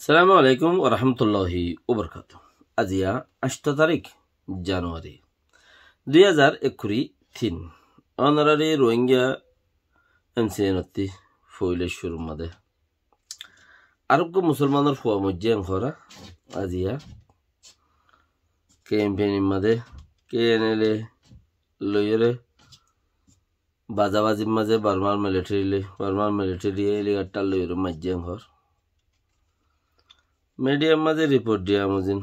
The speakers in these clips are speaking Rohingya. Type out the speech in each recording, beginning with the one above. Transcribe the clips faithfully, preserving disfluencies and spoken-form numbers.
Assalamu alaikum warahmatulláhi wabarakátuhu. Aziya añctó tarík januwari dui házar ekkuri tin. Ónorari Rohingya M C N ottí foóila cúrur mazé areggúa musolmanor fua moijjé enkóra. Aziya kempenir mazé K N L A loiyóre bazabazir mazé Bormar military loi, Bormar military e helicopter loiyóre maijjé enkór. Midiyar mazé riport diya mozin,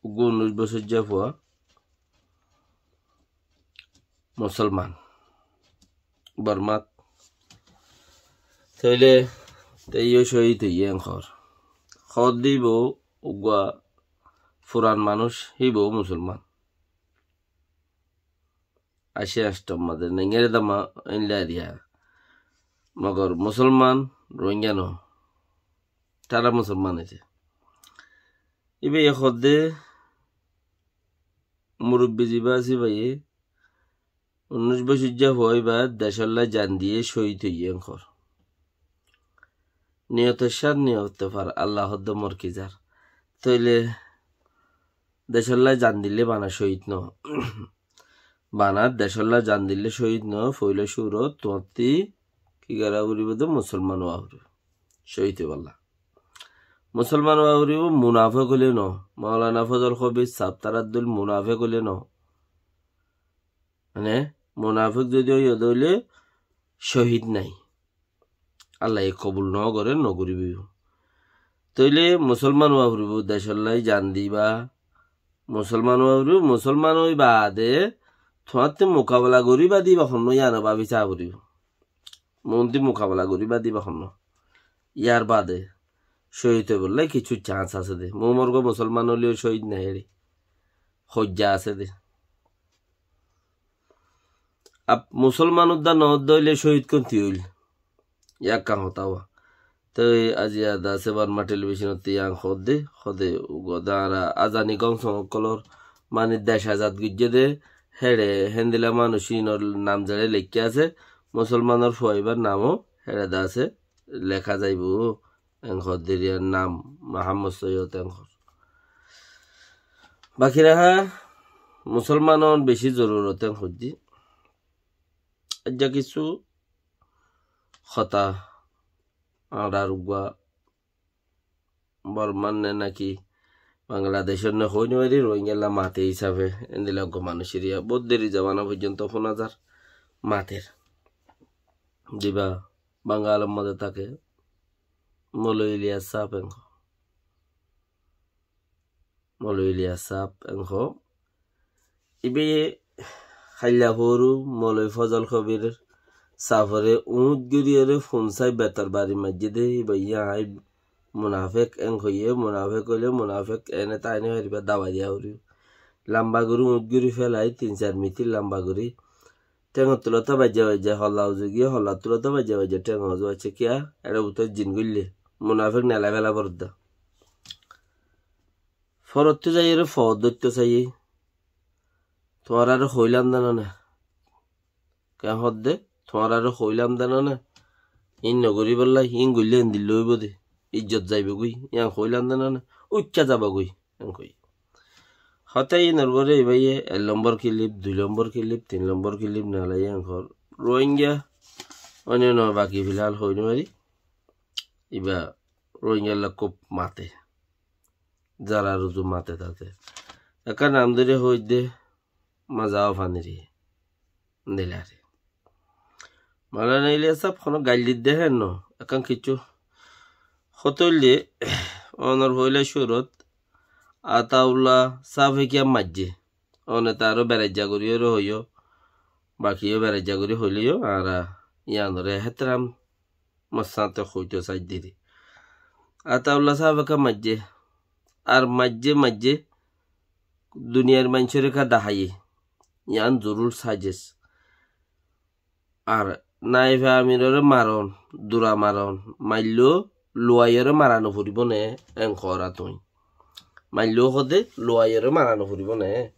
uggúa unnúic bosóijja fua musolman Bormat. Tóile te yó cóhid óiye enkór. Hoódde íba uggúa furan manúic, íba musolman. Aci añctó mazé nengere dama éilla diya. Mogor musolman Rohingya no. Tará musolman óiye. Íbaye hoódde murubbi zibá asé íbaye unnúic bosóijja fua íba decólla jan diyé cóhid óiye enkór. Niyotor sát niyote far, Allah hoódde mor ki zar. Tóile decólla jan dile bana cóhid no. Bana decólla jan dile cóhid no, foóila cúrut tuáñtti ki gora foribó de musolman ówa foribó. Cóhid óibolla. Musolman ówa foribó, munafek óile no. Maulana Fozol Kobir sáb tarár dóil munafek óile no. Mane, munafek zodi óiyo de óile cóhid nái. Allaye kobul no gore, no goribó. Tóile musolman ówa foribó, decólla jan diba. Musolman ówa foribó, musolman ói baade tuáñtti mukabela goriba de íba honnúa yían báfi saá foribó. Muúnti mukabela goriba de íba honnúa. Yar baade cóhid óibolla kissú chance asé de. Mumorgua musolman óileyo cóhid nái ére. Hoijja asé de. Ab musolman udda no udda óile cóhid kónti óil. Yá ekkán hotá ówa. Toi aziya de asé Borma television ottí yían hoódde, hoódde uggúa de añára azani gom song ókkolor mani dec azad goijjé de, héçe héndilla manúic inor nam zeçé leikká asé, musolmanor fua íbar namó héçe de asé leká zaibou. Enkór deriyar nam Muhammod Soiyod enkór. Baki raha musolman óon beci zorurot enkór de. Aijja kissú hotá añárar uggúa Bormar ne naki Bangladecor ne hoi no fari, Rohingyalla mate hísafe endilla uggúa manúic eriya bout deri zamana foijjonto fúna zar mater. Ziba Bangalor mazé táke, Moloi Iliyas sáb enkó. Moloi Iliyas sáb enkó. Íbaye háilla foóru Moloi Fozol Kobir sáfore uñth goríyore fúnsai betor bari maijjé dé, íbaye aññí munafek enk hoiyé, munafek óile munafek ene táki no faribá, dabai diya foribó. Lamba gorí uñth gorí félai, tin sair mitir lamba gorí. Théngor tulót baijja baijja holla uzu giyé, hollar tulót baijja baijja théng uzu aiccé kiyá, eçé bútore zin goillé, munafek nelai féla foredde. Forottú zaiyóre foór dóitto saiyé. Tuáñráre hoóilam de no né? Keén hoódde? Tuáñráre hoóilam de no né? Íin nogoríbolla, íin goillé endilla óibo de. Ijjot zaibogói, yían hoóilam de no né? Uikká zabagói, yían hoiyé. Hoté íinor uore íbaye ek lombor kilip, dui lombor kilip, tin lombor kilip nelaiyé enkór. Rohingya, oinno baki filahál hoói no fari. Íba Rohingyalla kúb mate. Zara ruzu mate tate. Ekkán nam dóri hoóidde mazao faniri. Endilla re. Maulana Iliyas sáb honó gail didde héen no. Ekkán kissú hotá óilde, onor foóila cúrut Ataulla sáfe kiyá maijjé. One taró beraijja goríyore hoiyó. Bakiyó beraijja gorí hoiléyo, añára yíanore héteram mossáñte hoito saidde dé. Ataulla sáfe ká maijjé, ar maijjé maijjé duniyair maincóre ká daháiye. Yían zorúr sajes. Ar naife amirore maron, dura maron, mailló luaiyore mara no foribó né, en hoóra tuñí. Mailló hoóde luaiyore mara no foribó né.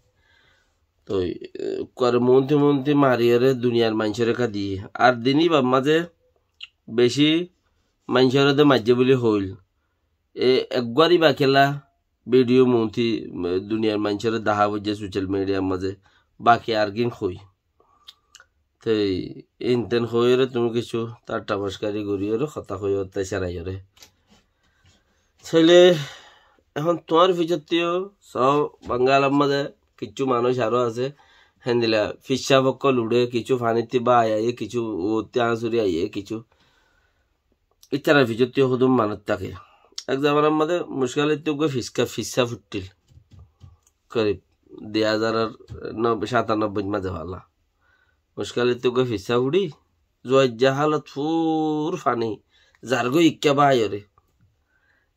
Toi, e, kuare muúnti muúnti mariyore duniyair maincóre ká diyé. Ar din íbar mazé beci maincóre de maijjé buli hoóil. e eggwari ba kiyólla video muúnti, e, duniyar maincóre dahá foijjé social mediar mazé, baki argin hoi. Te inten hoiyóre tuñí kissú tatta maskari goríyore hotá hoiyóre te saraiyóre. Tóile ehón tuáñr fisottiyó só Bangalar mazé kissú manúic aró asé, héndilla fissá fokkol uçé, kissú fanittí bái aiyé, kissú uottí añsuri aiyé, kissú ítarar fisottiyó hodún manúic táke. Ek zamanar mazé Muskalittú uggwá fiska, fissá fuçíl. Korib dui házar ar nob-, satanobbóit mazé falla. Muskalittú uggwá fissá fuçí, zuaijja hálot fúr faní, zargói ikká báiyoré.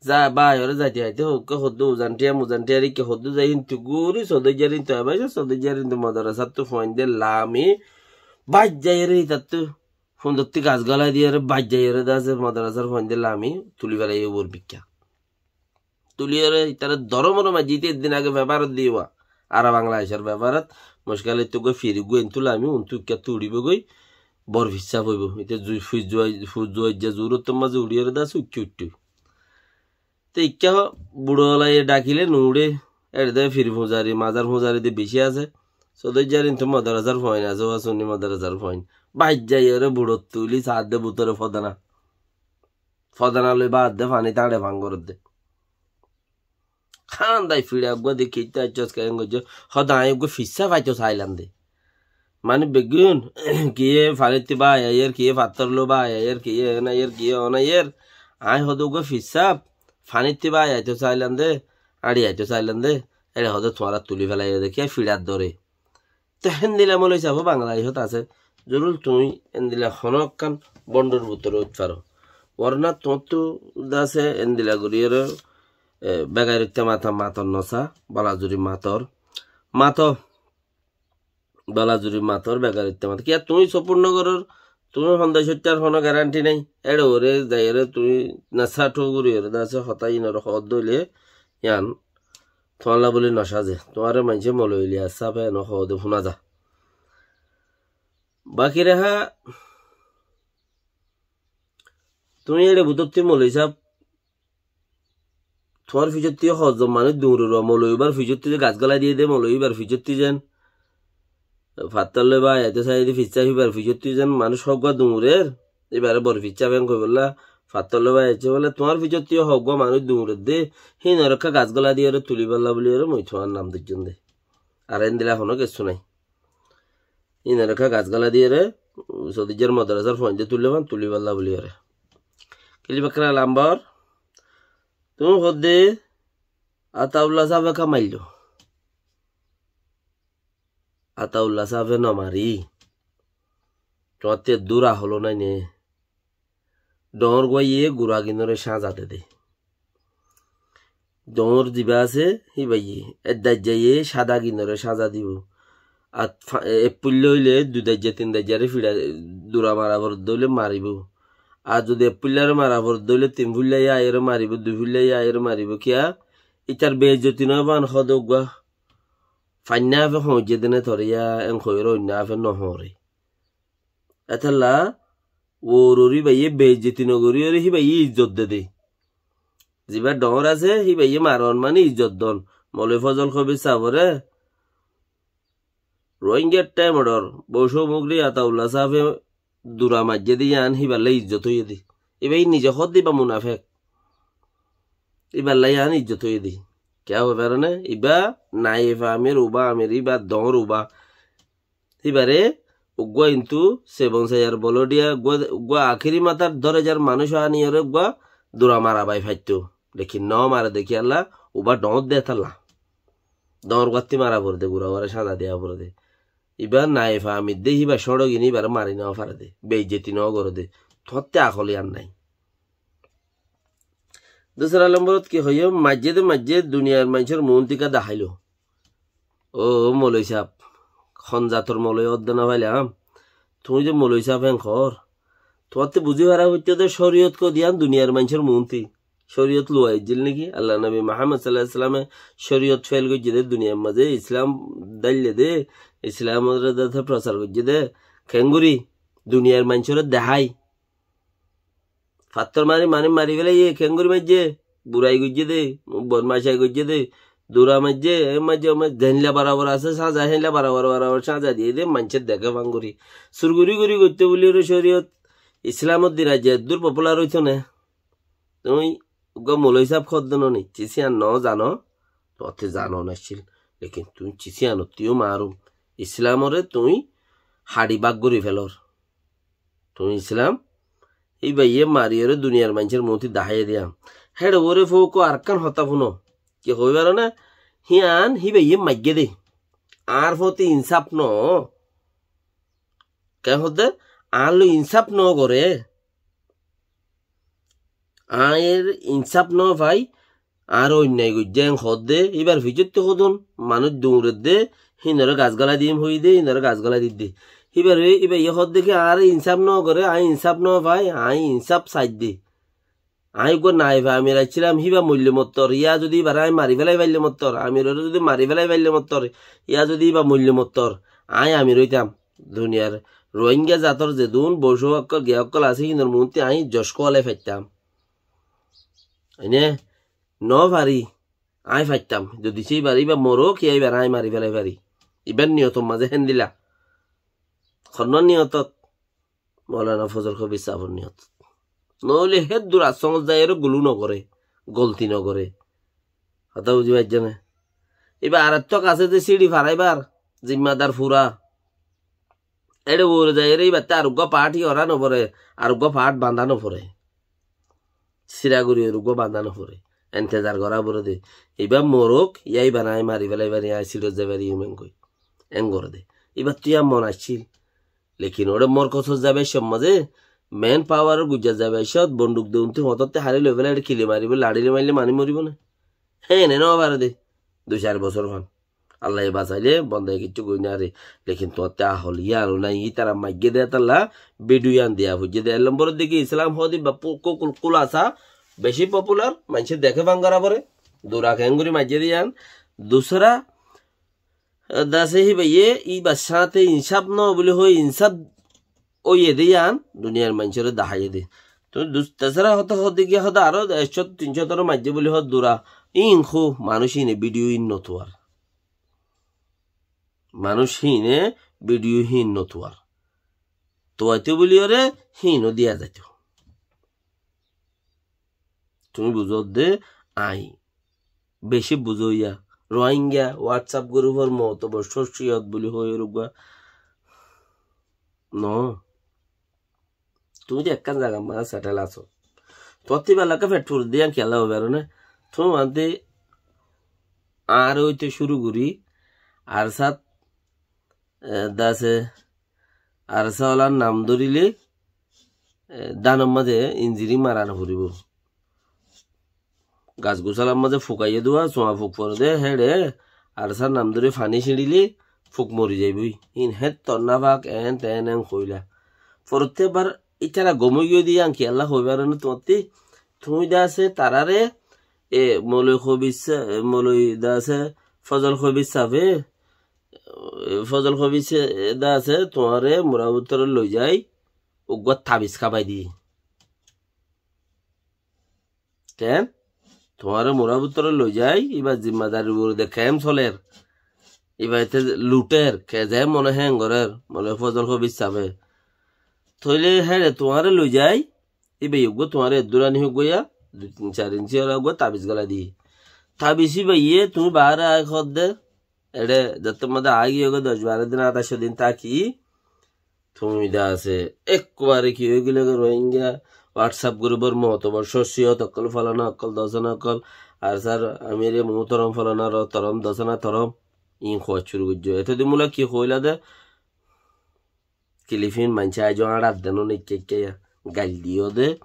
Za báiyoré zaite zaite houkká hoddú uzantiya muzantiya ikká hoddú zai híntu gúri sodoijjar híntu abaisó sodoijjar híntu modorasáttu fuainde lami báijjaiyóre hítattu fundottí gas gólai diyóre báijjaiyóre dase modorasár fuainde lami tuli félaiye uor bikká. Tuliyóre ítara doromor maijjé íte eddin age fefarot diyé wa. Ara Bangladecor fefarot Muskalittú uggwá firi uggwá entú lami untú ikká tuçibógoi bor fissá foibó. Íte zui-, fui zuai-, fui zuaijja zurottor mazé uçiyóre dase uikká uittú. Te ikká buço olaye dhakile nuuçé, éçe de firi fuzari, mazar fuzari de beci asé. Sodoijjar híntu modorasár fuain asé, wa sunni modorasár fuain. Báijjaiyóre buçot tuli saádde bútore fodana. Fodana loi baádde faní tañçe fang gorédde. Hán dai fiça uggwá de keitta aiccós, keén goijjó? Hoó de aññí uggwá fissá faitó sailam de. Mani beggún kiyé fanittí bái aiyér, kiyé fattór loi bái aiyér, kiyé eén aiyér, kiyé oón aiyér. Aññí hoó de uggwá fissá fanittí bái aitó sailam de, añçi aitó sailam de. Éçe hoó de tuáñra tuli félaiyo de kiyá fiçar dóre. Te héndilla moloi sáb Bangladecót asé, zorur tuñí héndilla honó ekkán bondor bútore uith faro. Warna tuáñttu de asé héndilla goríyore, e, begairoitta mata mator nosá, bala zuri mator. Mato, bala zuri mator, begairoitta mator. Kiyá tuñí soport no goror, tuñí honda cóittar honó garanti nái. Éçe uore zaiyóre tuñí nesa thu goríyore de asé hotá inore hoódde óile, yián tuáñlla bóli nosáze. Tuáñre maincé moloi Iliyas sábe eno hoóde fúna za. Baki reha, tuñí éçe bútottí moloi sáb, tuáñr fisottí hozzon manúic duñror wa, moloi íbar fisottí ze gas gólai diyé de, moloi íbar fisottí zen, fattór loi bái aitó saiyé de fissá híbar fisottí zen manúic hóggwá duñrer, íbare bor fissá feng hoibolla, fattór loi bái aitó bóle, tuáñr fisottí hóggwá manúic duñrer de, hínoré ekká gas gólai diyóre tulibólla bóliyóre mui tuáñr nam doijjóm de. Ar héndilla honó kessú nái. Hínoré ekká gas gólai diyóre, sodoijjar modorasár fuainde tulibólla bóliyóre. Kilibakra lambor, tuñí hoódde Ataulla sábe ká mailló. Ataulla sábe no mari. Tuáñttu eddúr ahól nái né. Dhoóñr gúaye gura ginoré cáñza de de. Dhoóñr zibá asé, híbaye, eddaijjaye cáda ginoré cáñza dibou. Ar fa-, e-, ek fuilla óile dui daijja, tin daijjaré fiça, dura mara foredde óile maribóu. Ar zodi ek fuillaré mara foredde óile tin fuilla yá aiyóre maribóu, dui fuilla yá aiyóre maribóu. Kiyá? Ítar beizzoti no óibo, an hoó de uggwá. Fainná áfe hoóñijjé de né toré yá, en hoiyóre oinno áfe no hoóñre. Étalla uoror híbaye beizzoti no goríyore híbaye izzot de de. Zibá dhoóñr asé, híbaye maron mani izzot don. Moloi Fozol Kobir sábore Rohingya thaimor Bosó Mugri Ataulla sábe dura maijjé de yián híballa izzot óiye de. Íba í nize hoódde íba munafek. Íballa yián izzot óiye de. Kiyá hoi fare né? Íba naif amir, uba amir, íba dhoóñr uba. Híbare uggwá intu sebon sayar bolodiya, uggwá, uggwá akéri matar dórejar manúic aniyóre uggwá dura mara bai faitto. Lekin no mare de kiyólla, uba dhoóñr de étalla. Dhoóñr gúatti mara forede, gura uore cáñza diya forede. Íba naif amir de, híba cóñço gini íbare mari no farede, beizzoti no gorede. Tuáñtte ahól yián nái. Dusra lomborot ki hoiyé, maijjé de maijjé duniyar maincór muúntika daháilo. Ó, ó moloi sáb, hon zator moloi ódde no failam. Tuñí de moloi sáb en hoór. Tuáñtte buzí fara foitto de córiyot hoó de yián duniyar maincór muúnti. Córiyot luwa aijjíl néki? Allah nobi Muhammad sallallahu alaihi wasallame córiyot fel goijjé de duniyar mazé, Islam dáille de, Islamoré de prosar goijjé de. Keéngorí? Duniyar maincóre dehái. Fattór mari mani mari félaiye, keéngorí maijjé? Burai goijjé dé, bodmacai goijjé dé, dura maijjé, e maijjé, o maijjé, zeilla barabor asé, sáñza héilla barabor, barabor sáñza diyé dé, maincé deké fán gorí. Sur gorí gorí goittó bulí ore córiyot, Islamor din aijja eddur popular óito né. Tuñí uggwá moloi sáb hoódde no ni, cíciyan no zano, tuáñtte zano naccíl. Lekin tuñí cíciyanottíyo marum. Islamoré tuñí haçi bák gorí felór. Tuñí Islam, íbayé mariyóre duniyar maincór muúnti daháiye diya. Héçe uore fouko arekkán hotá fúno. Ki hoói faro né? Híyan híbayé maiggé dé. Añár fúañti insáf no. Keén hoódde? Añár loi insáf no goré. Aññí insáf no fai, añáre oinnai goijjé en hoódde, íbar fiçóttu hodún, manúic duñredde, híinoré gas gólai diyum hoiyé dé, híinoré gas gólai didde. Íbaré, íbayé hoódde ki añáre insáf no goré, aññí insáf no fai, aññí insáf saidde. Aññí uggwá naiba amir accílam, híba moille mottor, yá zodi íbaré aññí mari félai faille mottor, amiroré zodi mari félai faille mottor, yá zodi íba moille mottor, aññí amir óitam. Duniyar Rohingya zator zedún bocó ókkol, giya ókkol asé, híinor muúnti aññí joc kúalai faittam. Ene no fari, aññí faittam. Zodi cé íbar, íba morok, yá íbaré aññí mari félai fari. Íbar niyotor mazé héndilla. Honnúar niyotot? Moulana Fozol Kobir sáfor niyotot. Noóile héddur assóngot zaiyóre gulú no goré, golti no goré. Hotá buzí faijjó né? Íba arettú asé dé síçi faraibar zimmadar fura. Éçe uore zaiyóre íbattú areggúa paáth iyorá no foré, areggúa paáth bañdá no foré. Sira gorí areggúa bañdá no foré. Entezar gorá foré dé. Íba morok, yá íbaré aññí mari félai fari, aññí síçot zai fari, yían engori. Engori dé. Íbattú yían mon accíl. Lekin óre morkosot zaibar cómot mazé, men pawaror guijjat zaibar cómot, bonduk de untí hotótte hári loi félai, éçe kili maribó, laçi loi maille manúic moribó né? Héne no fare dé, dui sair bosór fan. Allaye basaile, bondaye kiccú goi no fare. Lekin tuáñtte ahol yían ó nai, ítara maiggé dé hétalla, bidiyo yían diya foijjé dé. Ek lombor ot dekí Islam hoóde ba pu-, ku-, kul-, kulasa, beci popular, maincé deké fán gorá foré. Dura keéngorí maijjé dé yían. Dusra, Dase híbayé íbar sáñte insáf no buli hoi, insáf óiye dé yían duniyar maincóre daháiye dé. Tuñí dus-, tesara hotá hoóde giyé hoóde aró ek cót tin cót oró maijjé buli hoó dura. Íin hó manúic híine bidiyo híin no tuwar. Manúic híine bidiyo híin no tuwar. Tuwaitó buli oré híin ó diya zaitó. Tuñí buzó dé aññí beci buzó yá. Rohingya WhatsApp gurupor mootobor cóciyot buli hoi uggúa. No. Tuñí de ekkán zagar mazé setel asó. Tuáñttú íba laga fet furi diyan kiyólla óibar né? Tuñí añáre óite cúru gorí ARSA t, e, dase ARSA olar nam dórile, e, dánor mazé inziri mara no foribó. Gas gusálar mazé fukaiyé dua, suañ fuk fore dé, héçe ARSA r nam dóri faní ciñçile fuk mori zaibói. Íin héttor nafak, en ten en hoila. Forotté bar ítara gom ói giyói dé yían kiyólla hoi faro né tuáñttú? Tuñí dase tarare, e, moloi Kobir sa-, e, moloi dase Fozol Kobir sáfe, e, Fozol Kobir sa-, e, dase tuáñre murabutore loi zai, uggúa tabis hábai di. Keén? Tuáñre murabutore loi zai, íba zimmadarir uore de keém soler. Íba ete luter, ke ze mone hé en gorer, mone Fozol Kobir sáfe. Tóile héçe tuáñre loi zai, íba uggúa tuáñre eddúr ani uggúa ya, dui tin sair inci ola uggúa tabis gólai di. Tabis íbayé tuñí baáre aái hoódde, eçe zettót mazé aái giyói goi doc baró din, añçáic din táki, tuñí de asé, ekkubare ki ói gilói goi Rohingya, WhatsApp gurupor mootobor cóciyot ókkol, folana ókkol, dosana ókkol, ARSA r amire muhtorom, folana ro-, torom, dosana torom, iín hoóa cúru goijjó. Etódin bóle ki hoóila de, kilifin maincé aijjó añçar de no, ne ekka ekka ya gail diyó de,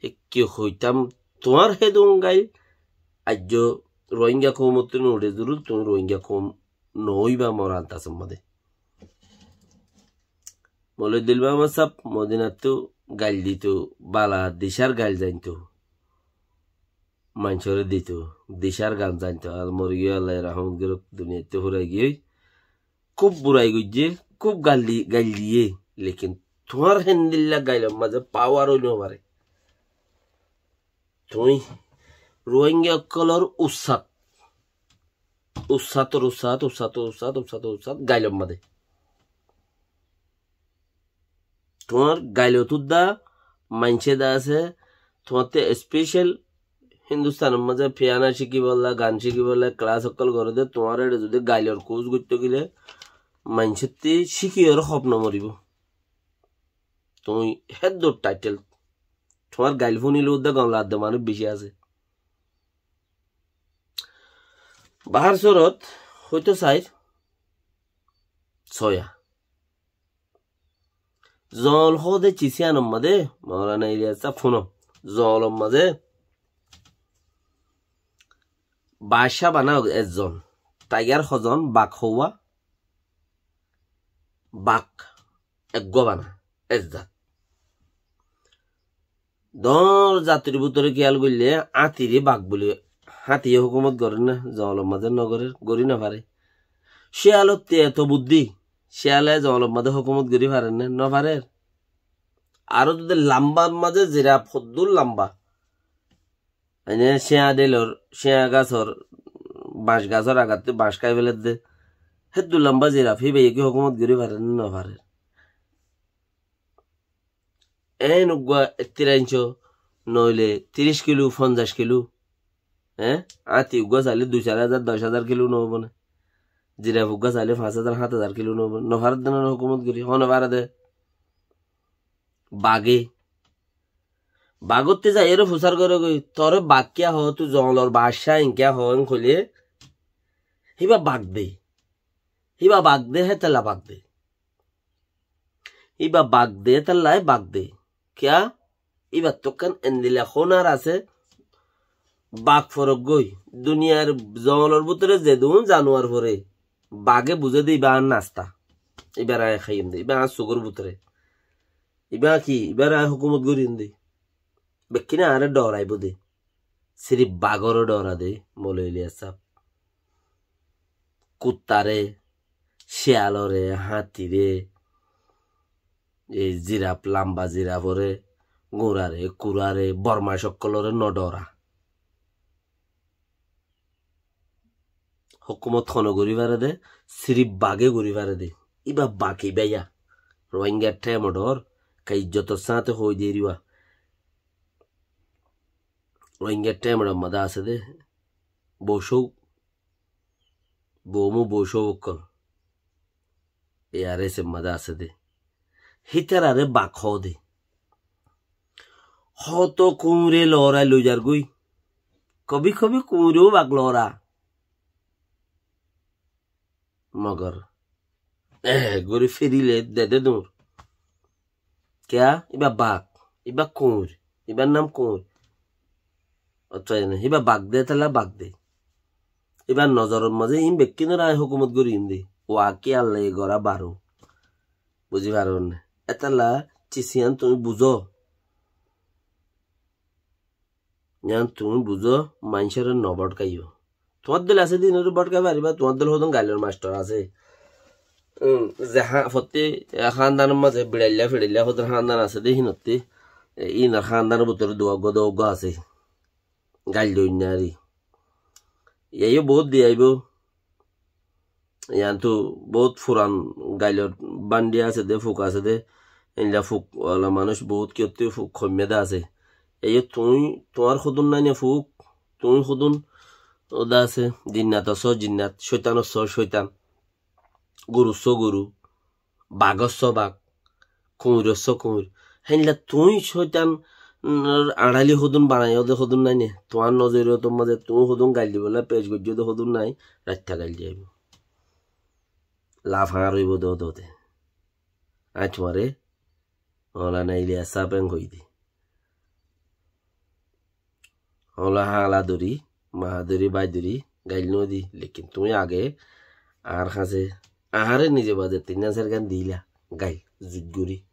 e ki hoitám, tuáñr hédun gail, aijjó Rohingya koumottú no uçé zorur, tuñí Rohingya koum no óiba mor antasor mazé. Moloi Dil Muhammod sáb Modinattú gail dito, bala dicár gail zainto. Maincóre dito, dicár gan zainto. Ar mori giyói, Allaye rahmot goruk, duniyaittú furai giyói. Kúb burai goijjé, kúb gail di-, gail diyé. Lekin tuáñr héndilla gailor mazé pawar ói no fare. Tuñí Ruáingga ókkolór ussát. Ussátor ussát, ussátor ussát, ussátor ussát, gailor mazé. Tuáñr gailot uddá maincé de asé, tuáñtte special Hindustánor mazé piano cíkibolla, gan cíkibolla, class ókkol goré de, tuáñre ere zudi gailor course goittó gile, maincótti cíkiyóre hóp no moribó. Tuñí héddur title. Tuáñr gail fúnile uddá gom lagedde manúic beci asé. Bahár sorot hoitó sair soya. Zoñl hoó de cisíyanor mazé, Moulana Iliyas sáb fúno. Zoñlor mazé baccá bana ezzon, tiger hozon, bak houwa, bak eggúa bana, ezzat. Dóñr zatir bútore kiyal goille áñtire bak buli, áñtiye hókumot gorer né, zoñlor mazé no gorer, gorí no fare. Ciyalotte eto buddí, ciyale zoñlor mazé hókumot gorí farer né, no farer. Aró zudi lambar mazé ziraf hoddúr lamba. Ene cíañ dhelor, cíañ gasor, bañc gasor agattú bañc hái féler de. Héddur lamba ziraf, híbaye ki hókumot gorí farer né, no farer. Eén uggúa ettira incó, noóile tiríc kiló, fonzaic kiló. Eé? Áñti uggúa sailé dui sair házar, doc házar kiló no óibo né? Ziraf uggúa sailé fañs házar, háñt házar kiló no óibo né? No fare de no hókumot gorí, hone fare de? Bage. Bagottú zaiyóre fusár goré goi, toré bak kiyá hoó, tui zoñlor baccá en kiyá hoó, en hoilé, híba bak de. Híba bak de, hétolla bak de. Íba bak de, étallai bak de. Kiyá? Íbattú ekkán endilla hónar asé, bak forok goi. Duniyar zoñlor bútore zedún zanuar fore, bage buzé de íba añár nasta. Íba aññí háiyum de, íba añár sukor bútore. Íba ki? Íba aññí hókumot goijjum de. Bekkúne añáre dhoraibó de. Sirif bagoré dhora de, Moloi Iliyas sáb. Kuttare, ciyalore, háñtire, e ziraf, lamba ziraforé, gurare, kurare, bormac ókkolore no dhora. Hókumot hone gorí fare de, sirif bage gorí fare de. Íba bak íba ya. Rohingya thaimor dhor, ka izzotor sáñte hoi de iriba. Rohingya thaimor mazé asé de, bosóu, boumú bosóu ókkol. E ar es mazé asé de. Hítarare bak hoó de. Hoto kuñre lorai loi zargói. Kobi kobi kuñreu bak lora. Mogor, eh, gorí ferile dede dur. Kiyá? Íba bak, íba kuñr, íbar nam kuñr. Otto ene, íba bak de, étalla bak de. Íbar nozoror mazé ín bekkúnore aññí hókumot goijjum de. Wa ki Allaye gora baró. Buzí faron né? Étalla cis yián tuñí buzó. Yián tuñí buzó, maincóre no botkaiyó. Tuáñr dóil asé de, inoré botkai faribá, tuáñr dóil hodún gailor mastor asé. Um, ze há-, fottí, e, hándanor mazé biçailla fiçailla hodún hándan asé de, hínottí, e, inor hándanor bútore duwa uggúa, duwa uggúa asé. Gail doinna ari. Yaiyo bout di aibó. Yiántu bout furan gailor bandi asé de, fuk asé de, endilla fuk ola manúic bout kiyottú fuk hoimmé de asé. Eiyo tuñí, tuáñr hodún nái né fuk, tuñí hodún oda asé, jinnat ossó jinnat, cóitan ossó cóitan, guru ossó guru, bag ossó bag, kuñir ossó kuñir. Héndilla tuñí cóitan, mm, añçáli hodún banaiyó de hodún nái né? Tuáñr nozoriyotor mazé tuñí hodún gail dibolla pec goijjó de hodún nái, raitta gail di aibó. Laf añár óibo de ódode. Aññí tuáñre Moulana Iliyas sáb en hoiyí de. Hola hála dóri, maha dóri, bái dóri, gail no di, lekin tuñí age añár hañsé, añáre nize baze tin hañsar gan dila, gail, zut gorí.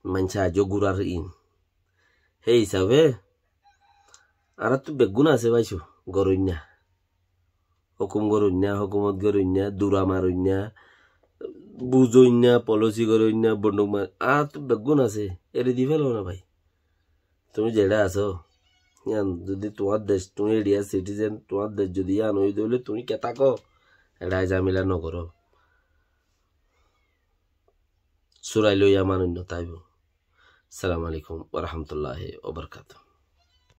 Maincé aijjó gurar in. Hé hísabe, añáráttu beggún asé báisu, goróinna. Hókum goróinna, hókumot goróinna, dura maróinna, buzóinna, polisi goróinna, bonduk mar-, añáráttu beggún asé, eri di félo na bái. Tuñí zeçé asó, Yián zodi tuáñr dec, tuñí India citizen, tuáñr dec zodi yián ói de óile tuñí ke táko? Eçé zamela no goró. Surai loiya manúic no táibo. Assalamu alaikum wa rahmatullahi wa barakatuhu.